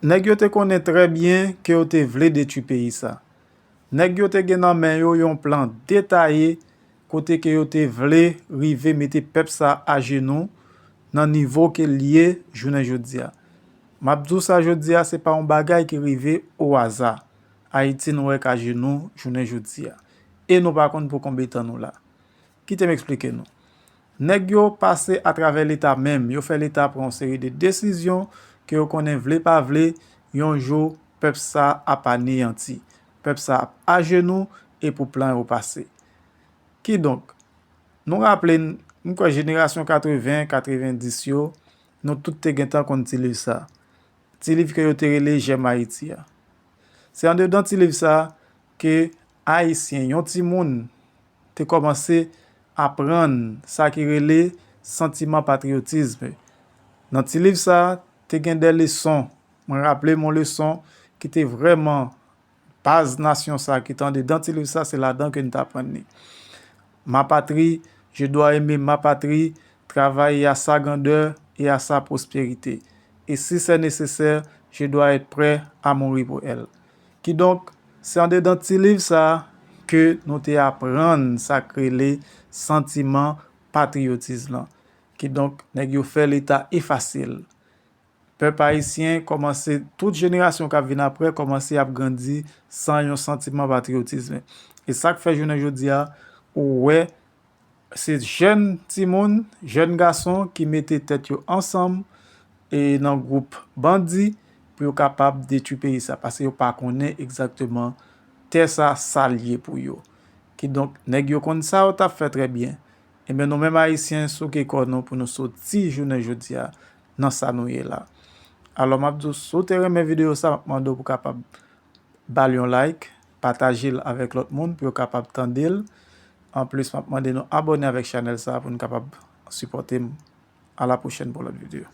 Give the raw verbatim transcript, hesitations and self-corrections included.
Nèg yo te konnen trè byen ke yo te vle detwi peyi sa. Nèg yo te gen nan men yo yon plan detaye kote ke yo te vle rive mete pèp sa ajenou nan nivo ke l ye jounen jodi a. M ap di w sa jodi a, se pa yon bagay ki rive o aza. Ayiti nou wè k ajenou jounen jodi a. E nou pa konn pou konbyen tan nou la. Kite m eksplike nou. Nèg yo pase atravè Leta menm, yo fè Leta pran yon seri de desizyon ke yo konnen vle pa vle, yon jou pèp sa ap aneyanti. Pèp sa ap ajenou e pou plan yo pase. Kidonk, nou raple n, m kwè jenerasyon katreven, katrevendis yo, nou tout te gentan konn ti liv sa. Ti liv ke yo te rele Jèm Ayiti a. Se andedan ti liv sa ke Ayisyen, yon timoun, te kòmanse aprann sa ki rele santiman patriyotism. Nan ti liv sa, te gen de leson. Mwen raple m yon leson ki te vrèman baz nasyon sa ki te andedan ti liv sa, se ladan ke n t aprann li. Ma patrie, je dois aimer ma patrie, travailler à sa grandeur et à sa prospérité. Et si c'est nécessaire, je dois être prêt à mourir pour elle. Kidonk, se andedan ti liv sa ke nou te aprann sa k rele santiman patriyotis lan. Kidonk, nèg yo fè Leta efase l. Pèp ayisyen kòmanse, tout jenerasyon k ap vin apre, kòmanse ap grandi san yon santiman patriyotis. E sa k fè jounen jodi a, ou wè, se jèn timoun, jèn gason ki mete tèt yo ansanm e nan gwoup bandi pou yo kapab detwi peyi sa, paske yo pa konnen egzakteman tè sa, sa l ye pou yo. Kidonk, nèg yo konn sa yo t ap fè trè byen. Ebyen, nou menm Ayisyen, souke kò nou pou nou soti jounen jodi a nan sa nou ye la. Alò, m ap di w, si w te renmen videyo sa, m ap mande w pou kapab ba l yon like, pataje l avèk lòt moun pou yo kapab tande l. Anplis, m ap mande nou abòne avèk chanèl sa pou n kapab sipòte m. A la pwochèn pou lòt videyo.